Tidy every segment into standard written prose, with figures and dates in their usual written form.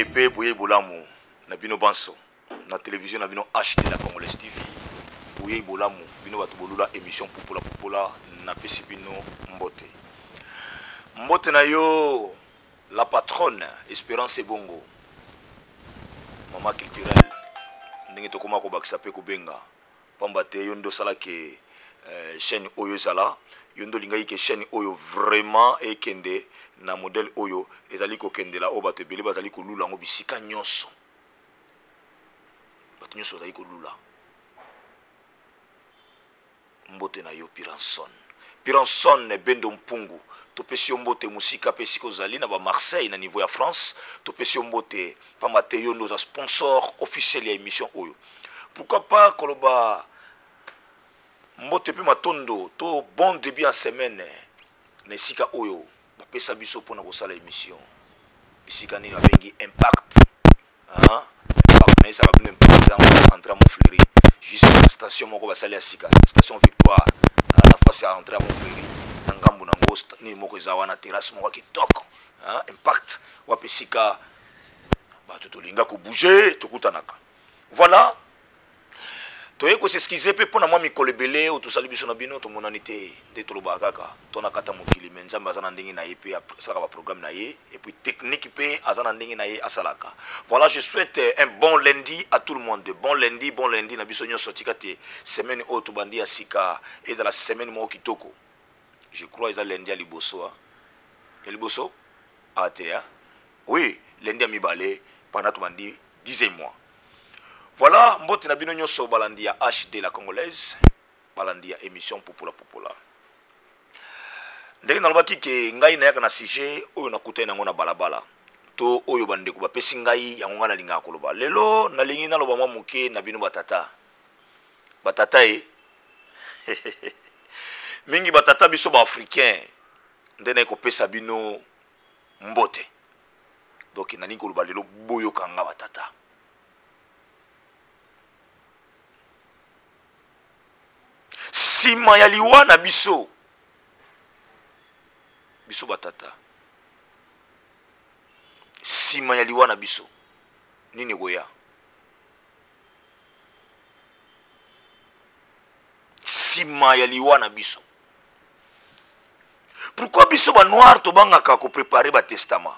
Mbote pe boye bolamu na bino banso na television na bino HD la Congolaise TV. Boye bolamu bino bato bolula émission Pupola Pupola napesi bino mbote. Mbote na yo la patronne Esperance Ebongo mama culturelle ndenge tokoma kobakisa pe kobenga pamba te yo nde osala ke eh, chaîne oyo ezala yo nde olingaki ke chaîne oyo vraiment ekende na modèle oyo ezali kokendela oyo bato ebele bazali kolula yango bisika nyonso bato nyonso bazali kolula mbote na yo piranson piranson bendo mpungu topesi yo mbote mosika mpe esika ozali na bamarseille na niveau ya france topesi yo mbote mpamba te yo nde oza sponsor officiel ya émission oyo pourquoi pas koloba mbote mpe matondo to bon début en semaine na esika oyo bapesa biso mpona kosala émission esika nini babengi impact hein? Impact na esaka bino impact yango entrée ya Montfleury juste na station moko basali ya sika station Victoire na face ya entrée ya Montfleury na ngambo na ngo nini moko eza wana terrasse moko ya kitoko hein? Impact wapi esika bato tolinga kobouge tokutanaka voilà toye kosexcuse mpe mpo na mwa mikolo ebele oyo tosali biso na bino tomonani te nde tolobaka kaka to na kata mokili me nzambe aza na ndenge na ye mpe asalaka baprogramme na ye et puis technique mpe aza na ndenge na ye asalaka voilà je souhaite un bon lundi à tout le monde bon lundi bon lundi na biso nyonso tika te semaine oyo tobandi ya sika ezala semaine moko kitoko je crois eza lundi ya liboso ya liboso a te oui lundi ya mibale pendant tobandi dixième mois Voilà, mbote na bino nyonso balandi ya HD la Congolaise, balandi ya émission Pupula Pupula. Ndenge nalobaki ke ngai nayaka na sujet oyo nakutani nango na balabala to oyo bandeko bapesi ngai yango ngai nalingaka koloba. Lelo nalingi naloba mwa moke na bino batata. Batata e mingi batata biso ba africain nde naye kopesa bino mbote. Donc nalingi koloba lelo boyoka nga batata. Sima ya liwa na biso biso batata, sima ya liwa na biso nini ekoya? Sima ya liwa na biso, pourquoi biso ba noir tobangaka ko préparer ba testament?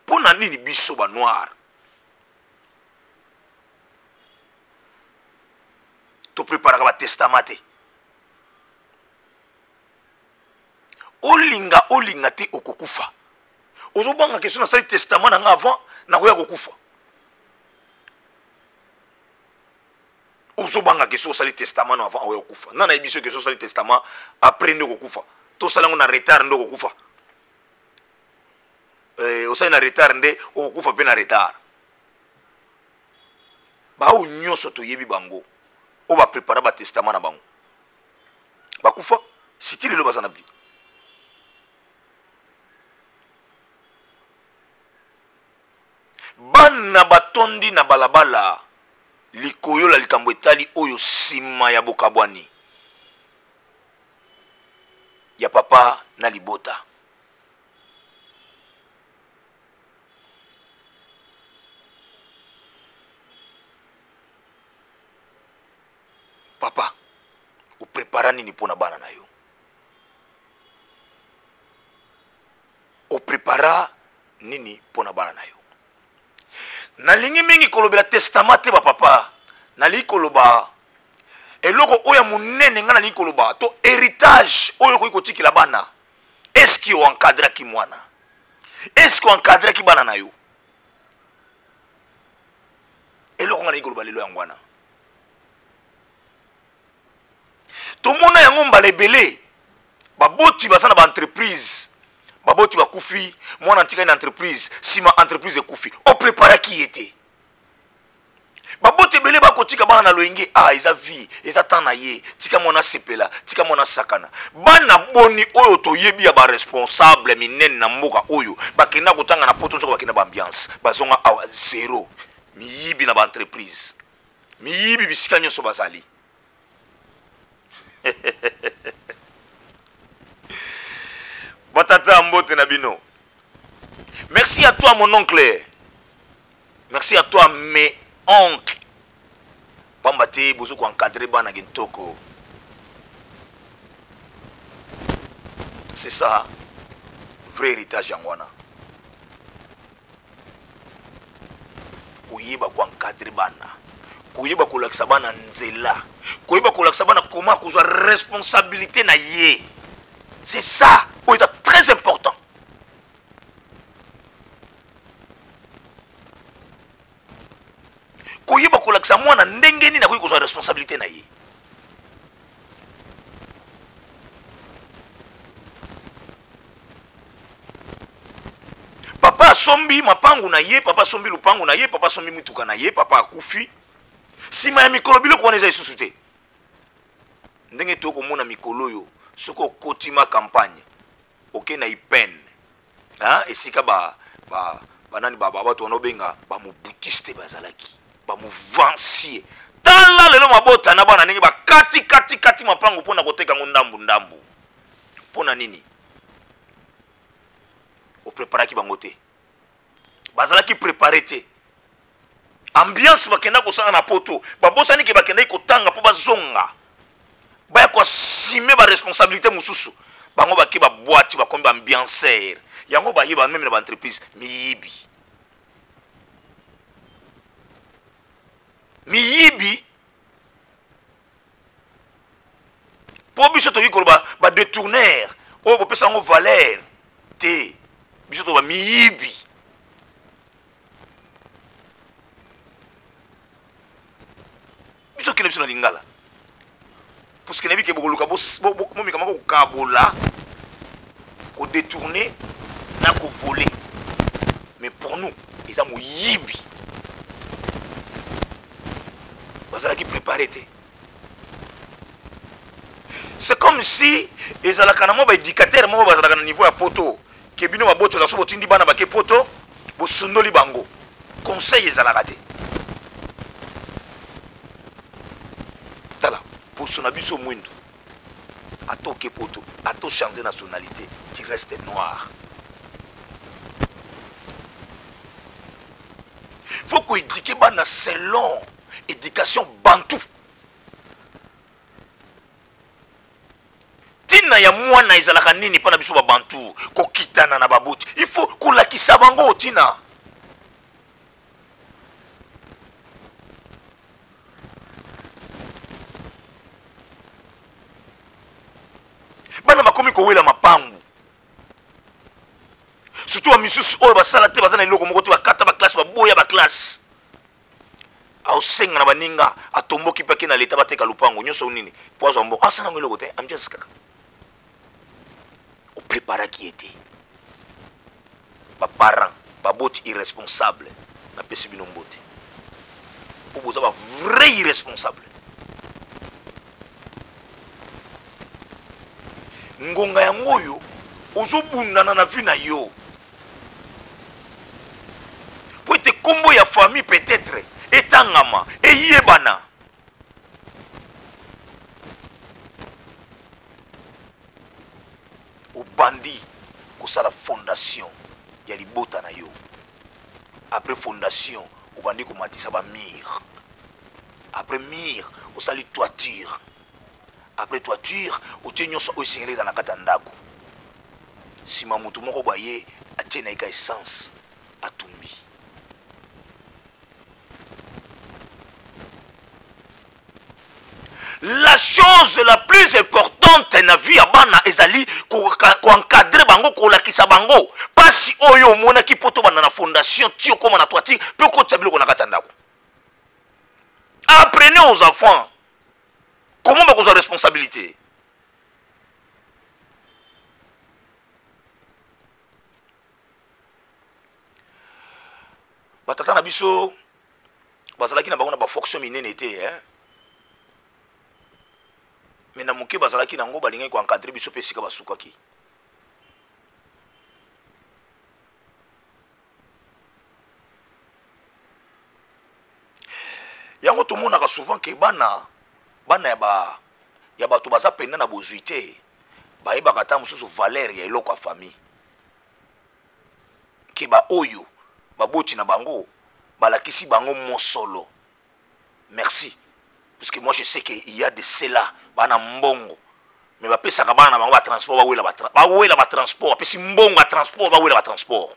Mpo na nini biso ba noir to preparaka ba testament te? Olinga olinga te okokufa. Ozobanga question nasali testament na nga avant nakoya kokufa. Ozobanga question osali testament no avant oya kokufa. Nana yebi biso question osali testament après nde okokufa. Tosala yango na retard nde okokufa. Eh, osali na retard nde okokufa mpe na retard. Baoyo nyonso toyebi bango oyo baprepara batestament na bango bakufa siti lelo baza na vie. Bana batondi na balabala likoyola likambo etali oyo nsima ya bokabwani ya papa na libota. Papa, oprepara nini mpo na bana na yo? Oprepara nini mpo na bana na yo? Nalingi mingi kolobela testament te bapapa, nalingi koloba eloko oyo ya monene. Ngai nalingi koloba to héritage oyo okoki kotikela bana. Eske oencadraki mwana? Eske oencadraki bana na yo? Eloko ngai nalingi koloba lelo yango wana. Tomona yango mbala ebele, baboti baza na baentreprise, baboti bakufi, mwana atikali na entreprise, nsima entreprise ekufi, opreparaki ye te. Baboti ebele bakotika bana na loyenge, ah, eza vie, eza temps na ye, tika mwana asepela, tika mwana asakana. Bana boni oyo toyebi ya baresponsable minene na mboka oyo bakenda kotanga na poto, nzoka bakenda baambiance, bazonga awa zero, miyibi na baentreprise, miyibi bisika nyonso bazali. Batata, mbote na bino. Merci à toi mon oncle. Merci à toi mes oncles. Pamba te bozo ko encadrer bana kitoko. C'est ça vrai héritage yango wana. Koyeba ko encadrer bana, koyeba kolakisa bana nzela, koyeba kolakisa bana comment kozwa responsabilité na ye. C'est ça oyo eza très important. Koyeba kolakisa mwana ndenge nini akoki kozwa responsabilité na ye. Papa asombi mapangu na ye, papa asombi lupangu na ye, papa asombi mituka na ye, papa akufi. Sima ya mikolo biloko wana eza lisusu te. Ndenge tokomona mikolo oyo, soki okoti ma campagne, oke na IPN, hein, esika ba, ba, banani ba, ba, bato wana obenga ba mobutiste bazalaki, ba mouvancier. Tala lelo mabota na bana ndenge bakati kati kati mapangu mpo na koteka yango ndambu ndambu. Mpo na nini? Opreparaki bango te, bazalaki prepare te. Ambiance bakenda kosala na poto, babosani ke bakendaki kotanga mpo bazonga baya koassume ba responsabilité mosusu. Bango bake babwati, bakomi ba ambianceur. Yango bayeba meme na ba entreprise miyibi. Miyibi. Po biso tokoki koloba ba détourneur oyo bopesa yango valeur te, biso toba miyibi. Biso kende biso na lingala, puisque nayebi ke bokoluka bomeka moko kokabola, kodétourner na kovoler, mais pour nous eza moyibi. Bazalaki préparé te. C'est comme si ezalaka na mwa ba éducateur moko bazalaka na niveau ya poto, ke bino baboti oza so botindi bana bake poto, bosundoli bango, conseil ezalaka te. Tala poso na biso mwindu, ata oke poto, ata ochange nationalité, tu restes noir. Faut koéduquer bana selon éducation bantou. Tina ya mwana ezalaka nini mpo na biso ba bantu? Kokitana na baboti, il faut kolakisa bango tina. Bana bakomi kowela mapangu, surtout ba misusu oyo basala te, baza na eloko moko te, bakata ba classe, baboya ba classe, aosenga na baninga, atomboki mpe ake na leta bateka lupango nyonso nini po azwa mbongo, asala yango eloko te, ambiance kaka. Opreparaki ye te. Ba parents, baboti irresponsable, napesi bino mbote po boza ba vrai irresponsable. Ngonga yango oyo ozobundana na vie na yo po ete kombo ya famille peut-être etangama, eyebana. Obandi kosala fondation ya libota na yo. Après fondation, obandi komatisa ba mur. Après mur, osali toiture. Après toiture, otie nyonso oyo esengeli ezala na kati ya ndako. Sima motu moko boye atie na ye ka essence, atumbi. La chose la plus importante na vie ya bana ezali koencadre bango, kolakisa bango pasi oyo omonaki po tobanda na fondation ti okóma na toiture mpe okotisa biloko na kati ya ndako. Apprenez aux enfants comment bakozwa responsabilité. Batata na biso bazalaki na bango na ba fonction minene te, hein? Mais na moke bazalaki nango, balingaki koencadre biso mpe esika basukaki. Yango tomonaka souvent ke bana ya bato baza penda na bozwi te. Bayebaka ata mosusu valeur ya eloko ya famille ke baoyo baboti na bango balakisi bango mosolo. Merci, parce que moi je sais que il y a de cela bana mbongo, mais bapesaka bana na bango batransport, bawela bawela batransport, bapesi mbongo ya transport, bawela batransport.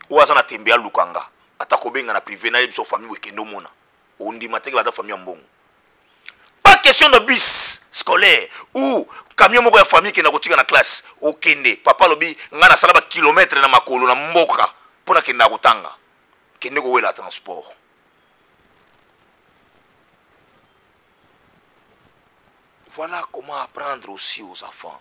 Oyo aza na tembe aluka nga, ata kobenga na privé, nayebi so famille ekende omona ondima teke baza famille ya mbongo. Pas question de bus scolaire ou camion moko ya famille kenda kotika na classe. Okende, papa alobi nga nasala bakilometre na makolo na mboka mpo nakenda kotanga, kende kowela transport. Voilà comment apprendre aussi aux enfants.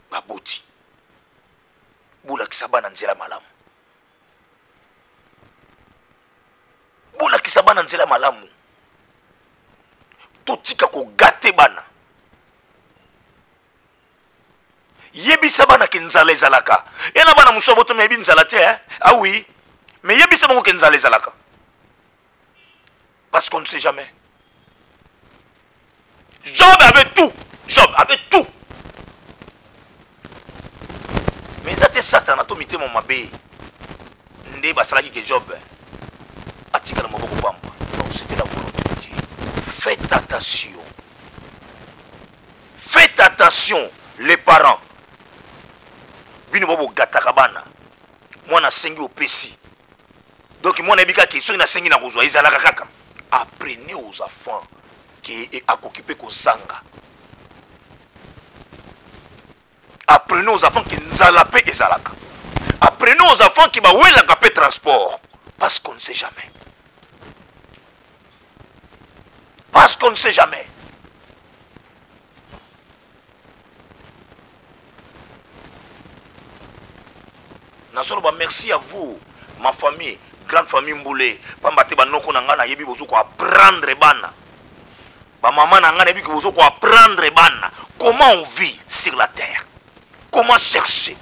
Baboti, bolakisa bana nzela malamu, bolakisa bana nzela malamu. Totika kogate bana. Yebisa bana ke nzala ezalaka. Ye na bana mosusu abotomi ayebi nzala te, hein? Ah oui, mais yebisa bango ke nzala ezalaka, parce qu'on ne sait jamais. Job avait tout, Job avait tout, mais eza te Satana to mitema mabe nde basalaki ke Job atikala maboko pamba. Donc c'était la volonté de Dieu. Faites attention, faites attention les parents. Bino bo bogataka bana, mwana asengi opesi, donc mwana yebi kaka soki nasengi na kozwa ezalaka kaka. Apprenez aux enfants ke akoki mpe kozanga. Apprenez aux enfants ke nzala mpe ezalaka. Apprenez aux enfants ke bawelaka mpe transport, parce qu'on ne sait jamais, parce qu'on ne sait jamais. Nazoloba merci à vous, ma famille, grande famille Mbule, pamba te banoko na ngai nayebi bozo koapprendre bana, bamama na ngai nayebi ke bozo koapprendre bana comment on vit sur la terre, comment chercher.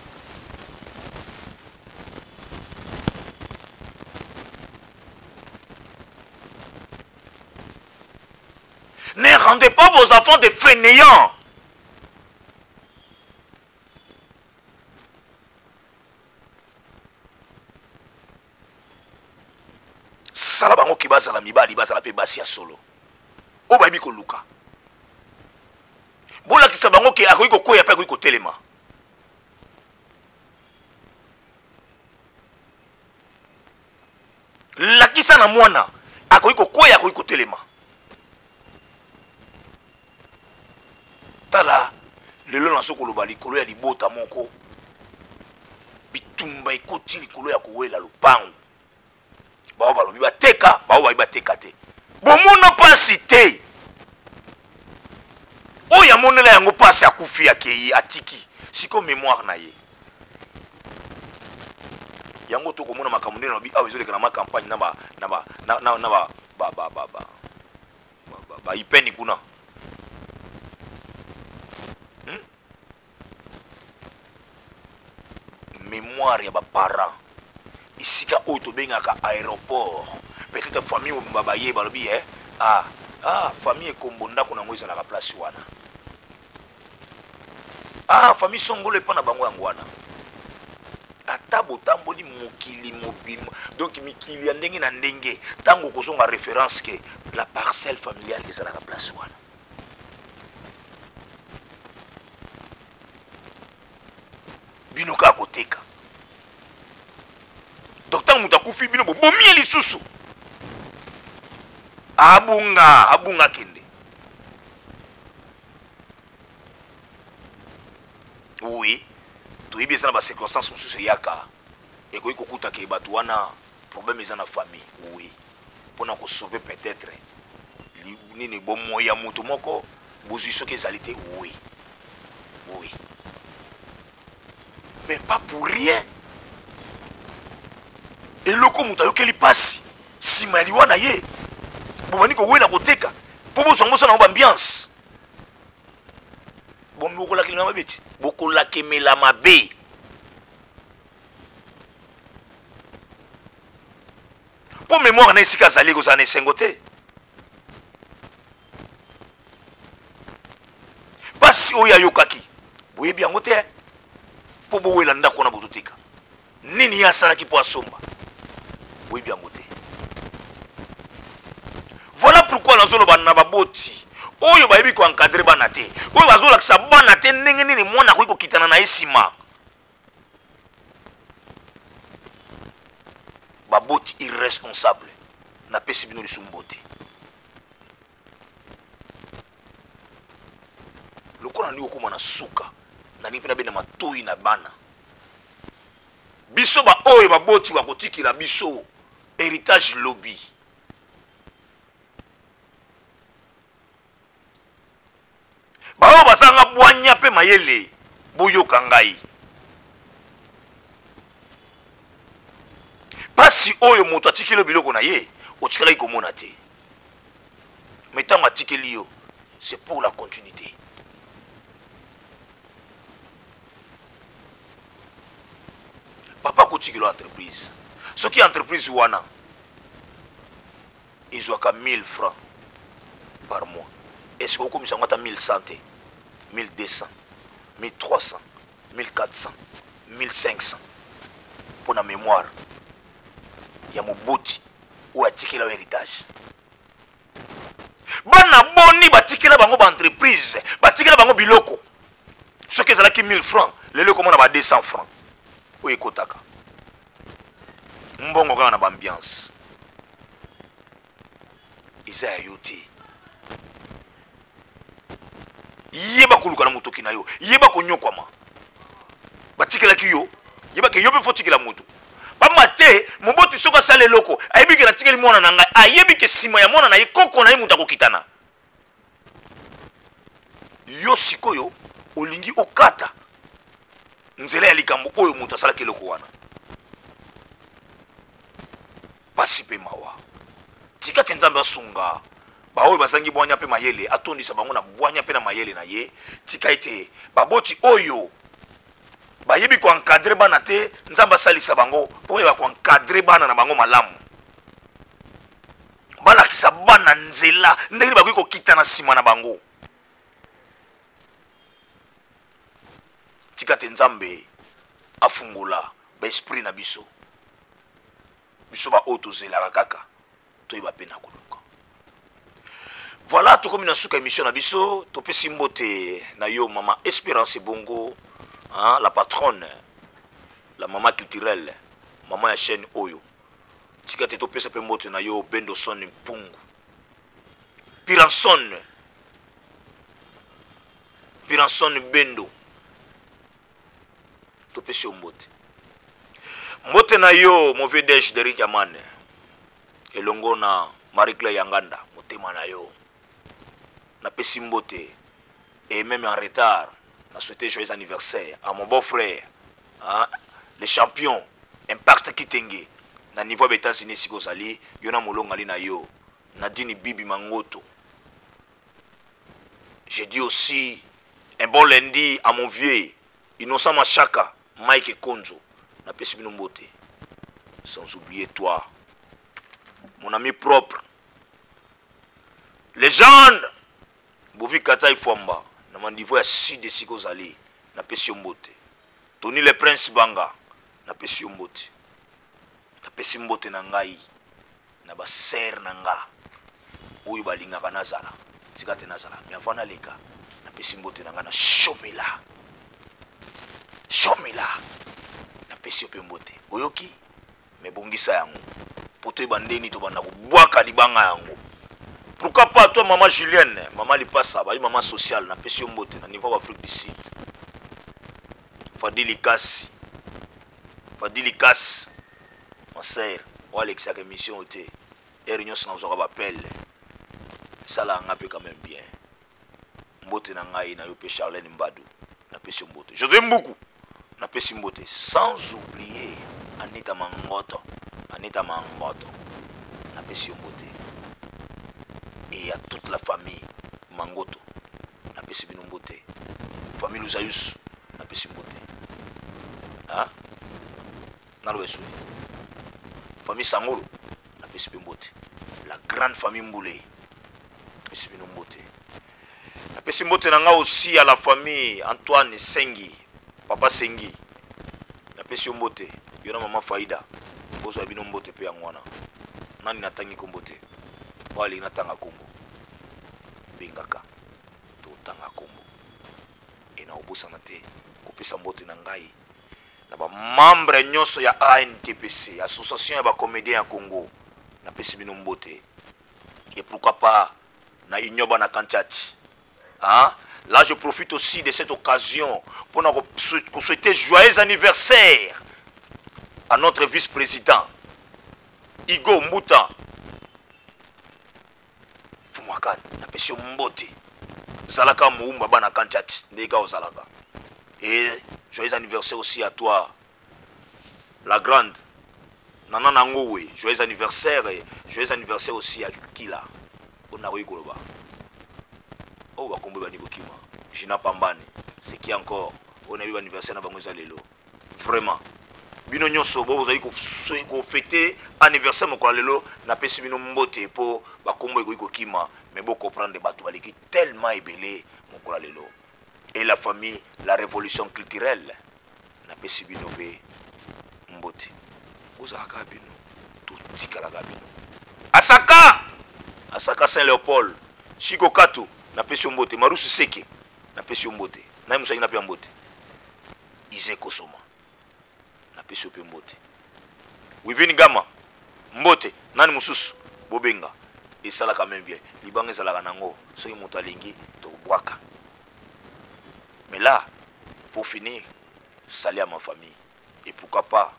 Ne rendez pas vos enfants des fainéants. Sala bango ke bazala mibali, bazala pe basi ya solo. Oyo bayebi koluka. Bolakisa bango ke akoki kokwea pe akoki kotelema. Lakisa na mwana akoki kokwea, akoki kotelema. Tala lelo nazo koloba likolo ya libota moko, bitumba ekoti likolo ya kowela lopango. Bao balobi bateka, bao bayi bateka te. Bomona pasi te. Oyo amonela yango pasi, akufi, akei, atiki sikoyo mémoire na ye. Yango tokomona makambo ndenge nalobi awa ezoleka na ma campagne na ba, na ba, na, na, na ba, ba, ba, ba, ba, ba, ba, ba ipeni kuna. Mémoire ya ba parents esika oyo tobengaka aéroport, peut-être famille mobimba baye balobi, eh? Ah, ah, famille ekombo ndako nango ezalaka place wana. Ah, famille songolo epa na bango yango wana. Ata botamboli mokili mobimba, donc mikili ya ndenge na ndenge, ntango okozonga référence ke la parcelle familiale ezalaka place wana. Bino kaka koteka. Donc ntango moto akufi, bino bobomi ye lisusu. Abunga, abunga akende. Oui, toyebi eza na ba circonstances mosusu eyaka, ekoki kokuta ke bato wana problème eza na famille. Oui, mpona kosauver peut-être nini bomoi ya moto moko bozwi soki ezali te. Oui, oui, mais pas pour rien. Eloko moto ayokeli mpasi nsima ya liwa na ye, bobandi kowela koteka mpo bozwa ngo osala yango baambiance. Bon, bokolakemela mabe ti, bokolakemela mabe. Mpo mémoire na esika azali ekozala na esengo te. Pasi oyo ayokaki boyebi yango te mpo bowela ndako wana bozoteka. Nini ye asalaki mpo asomba boyebi yango te. Voilà pourquoi nazoloba na baboti oyo bayebi koencadre bana te, oyo bazolakisa bana te ndenge nini mwana akoki kokitana na ye nsima. Baboti irresponsable, napesi bino lisusu mbote. Lokola nalingi kokóma na suka, nalingi mpe nabenda matoi na bana biso baoyo baboti bakotikela biso héritage lobi. Baoyo bazanga bwanya mpe mayele, boyoka ngai. Pasi oyo moto atikeli yo biloko na ye, otikalaki komona te. Mais ntango atikeli yo, c'est pour la continuité. Papa akotikela entreprise. Soki entreprise wana ezwaka 1000 francs par mois, est-ce que okomisa yango ata 1100 te, 1200, 1300, 1400, 1500 mpo na mémoire ya moboti oyo atikela yo héritage? Bana boni batikela bango ba entreprise, batikela bango biloko? Soki ezalaki 1000 francs, lelo ekomona ba 200 francs oyo ekotaka mbongo kaka na baambiance eza ya yo te. Yeba koluka na motoki na yo, yeba konyokwama batikelaki yo, yeba ke yo mpe fotikela moto. Pamba te moboti soki asala eloko, ayebi ke natikeli mwana na ngai, ayebi ke nsima ya mwana na ye koko na ye moto akokitana. Yo sikoyo olingi okata nzela ya likambo oyo moto asalaki eloko wana. Pasi mpe mawa. Tika te Nzambe asunga baoyo bazangi bwanya mpe mayele, atondisa bango na bwanya mpe na mayele na ye. Tika ete baboti oyo bayebi koencadre bana te, Nzambe asalisa bango mpo bayeba koencadre bana na bango malamu, balakisa bana nzela ndenge bakoki kokita na nsima na bango. Tika te Nzambe afungola baesprit na biso, biso baoyo tozelaka kaka toyeba mpe na koluka. Voilà, tokomi na suka émission na biso. Topesi mbote na yo mama Espérance Bongo, hein, la patronne, la mama culturelle, mama ya chaîne oyo. Tika te topesa mpe mbote na yo Bendoson Mpungu, Piranson, Piranson Bendo, topesi yo mbote. Mbote na yo mauvais dej Derrick Amane elongo na Marie-Claire Yanganda, motema na yo napesi mbote. Et même en retard, na souhaité joyeux anniversaire à mon beau-frère, hein, le champion Impact Kitenge na niveau ya États-Unis. Siko ozali yo na molongali na yo Nadine Bibi Mangoto. Je dis aussi un bon lundi à mon vieux Innocent Machaka, Mike Konzo, napesi bino mbote. Sans oublier toi, mon ami propre, légende Bovi Katai Fwamba, na mandivo ya sud esika ozali, napesi yo mbote. Tony le Prince Banga, napesi yo mbote. Napesi mbote na ngai na ba sœur na nga oyo balingaka nazala, tika te nazala. Mais avant naleka, napesi mbote na nga na Shomela, Shomela, napesi yo mpe mbote. Oyoki? Mais bongisa yango po toyeba ndeni tobanda kobwaka libanga yango. Pourquoi pas toi maman Julienne, maman Lipasa, bayi maman sociale, napesi yo mbote na niveau ya Afrique du Sud. Fadili Kasi, Fadili Kasi, ma sœur, oyo alekisaka émission te, heure nyonso nazwaka bapele, esalaka nga mpe quand même bien. Mbote na ngai na yo mpe Charlène Mbadu, napesi yo mbote. José Mbuku, napesi mbote. Sans oublier Anita Mangoto, Anita Mangoto, napesi yo mbote. Et à toute la famille Mangoto, napesi bino mbote. Famille Luzayus, napesi mbote. Hein? Naloba esui. Famille Sangolo, napesi mpe mbote. La grande famille Mbule, napesi bino mbote. Napesi mbote na nga aussi à la famille Antoine Sengi, papa Sengi. Napesi yo mbote, yo na mama Faida. Bozwa bino mbote pe yango wana. Nani natangi kombo te? Oyo alingi natanga kombo. Bengaka totanga kombo. E na obosana te kopesa mbote na ngai na ba membre nyonso ya ANTPC, Association ya ba comédiens ya Congo. Napesi bino mbote. Et pourquoi pas na Union Bana Kantiati. Hein? Là, je profite aussi de cette occasion pour nous souhaiter joyeux anniversaire à notre vice-président, Igo Mbuta. Fumakan, napesi yo mbote. Zalaka muumba bana Kantiati, ndeka ozalaka. Et joyeux anniversaire aussi à toi, la grande Nana Nangowe, joyeux anniversaire et joyeux anniversaire aussi à Kila. On a koloba. Oh bakombo bani kokima. Gina Pambani, c'est qui encore? On a eu anniversaire na bango eza lelo. Vraiment. Bino nyonso bo bozali kofete anniversaire mokolo lelo, napesi bino mbote po bakombo ekoki kokima, mais bo comprendre bato baleki tellement ebele mokolo lelo. Et la famille, la révolution culturelle, napesi bino mpe mbote. Bozalaka bino, totikalaka bino. Asaka, Asaka Saint Léopold, Chico Kato, napesi yo mbote. Marusu Seke, napesi yo mbote. Naye mosangi nape ya mbote. Ize Kosoma, napesi yo mpe mbote. Wivine Gama, mbote. Nani mosusu bobenga, esalaka même bien. Libanga ezalaka nango, soki moto alingi tobwaka. Mais là, pour finir, salut à ma famille et pourquoi pas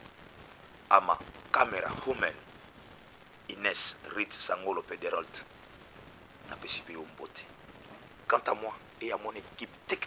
à ma caméra woman Inès Rit Sangolo Pederolt. Napesi pe yo mbote. Quant à moi et à mon équipe technique,